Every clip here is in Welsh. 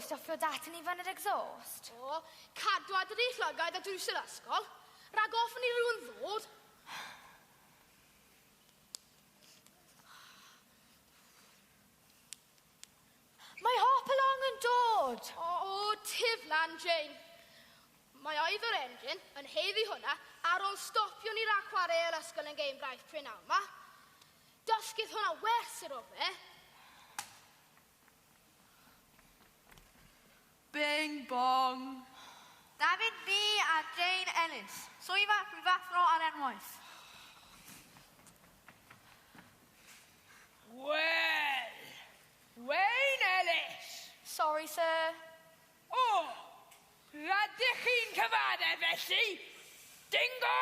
stofio dat yn i fan yr exhaust? O, cadw ad yr llygaid a drws yr ysgol. Rhag ofn i rhywun ddod. Mae Hopalong yn dod! O, o, tiflan, Jane. Mae oedd yr engine yn heiddi hwnna ar ôl stopio ni rhag chwarae yr ysgol yn gêm braith prynhawn yma. Dysgydd hwnna wers yr o fe. Bing bong. David B a Jane Ellis. Swyddfa Prifathro ar enwaith. Wel, Wayne Ellis. Sorry, sir. O, rydych chi'n cyfadde felly? Dingo!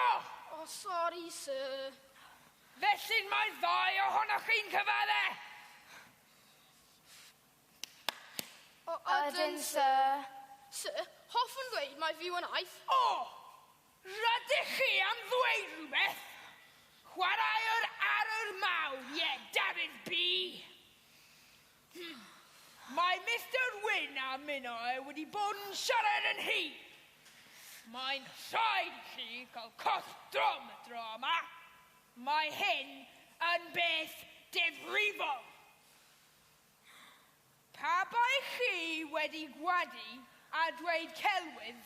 O, sorry, sir. Felly mae ddau ohonoch chi'n cyfadde? O, Ydyn, sir. Sir, hoffwn ddweud mai fi wnaeth. O, rydych chi am ddweud rhywbeth? Chwaraewr ar yr mawr, ie, Dafydd B. Mae Mr Wyn a minnau wedi bod yn siarad yn hir. Mae'n rhaid i chi cael cosb drom y dro yma. Mae hyn yn beth difrifol. Pa bai chi wedi gwadu a dweud celwydd,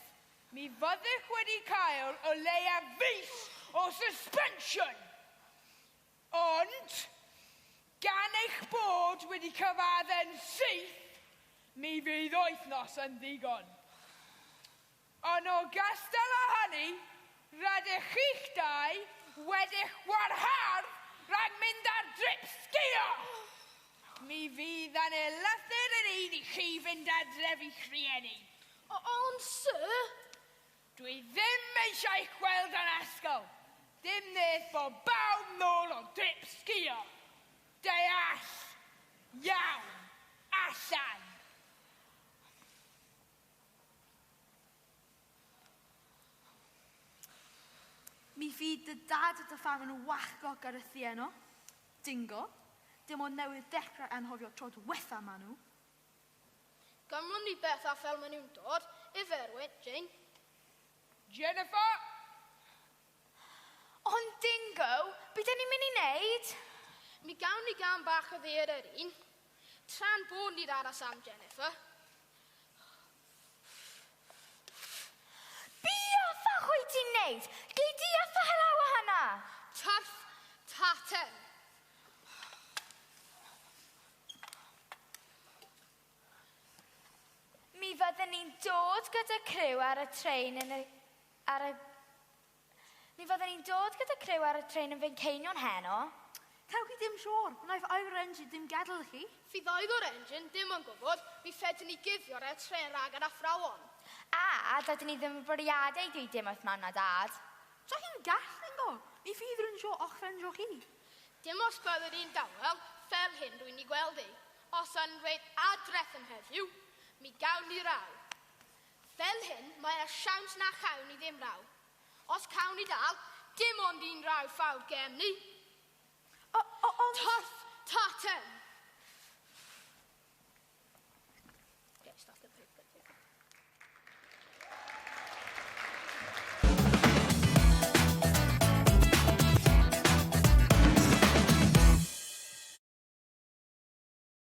mi fyddech wedi cael o leia fis o suspension. Ond, gan eich bod wedi cyfadde'n syth, mi fydd wythnos yn ddigon. Yn ogystal â hynny, rydych chi'ch dau wedi'ch gwarhardd rhag mynd ar drip sgio. Mi fydd yn lythyr yr un i chi fynd adref i'ch rhieni. O, ond, sir... Dwi ddim eisiau gweld yn ysgol. Dim nes bod bawb nôl o drip sgio. Deall. Iawn. Allan. Mi fydd dy dad a dy fam yn wallgog ar y thieno. Dingo. Dim ond newydd dechrau anghofio tro diwetha ma nhw. Gymrwn ni beth a fel maen nhw'n dod, if Erwin, Jane. Jennifer! Ond Dingo, be dyn ni'n mynd i wneud? Mi gawn ni gam bach o dde ar yr un. Tra'n bod ni'n aros am Jennifer. Bi a ffach wyt ti'n wneud? Gei di a ffa helaw hana? Tarff taten. Mi fyddwn ni'n dod gyda criw ar y trên yn y... ar y... Mi fyddwn ni'n dod gyda criw ar y trên yn Fanceinion heno. Cewch chi dim siŵr, wnaiff Ivor Engine dim gadael chi. Fydd Ivor Engine dim yn gwybod, mi fedrwn ni guddio ar y trên rhag yr athrawon. A, dydyn ni ddim yn bwriadu dweud dim wrth mam na dad. So chi'n gall, Dingo? Mi fydd rhywun sio o'ch ffendio chi. Dim os byddwn ni'n dawel, fel hyn rwy'n ei gweld i. Os yn dweud adreth yn heddiw, mi gawn ni raw. Fel hyn, mae yna siawns na chawn ni ddim raw. Os cawn ni dal, dim ond un raw ffawd gem ni. O, o, ond... Torth taten! Okay, stop the paper.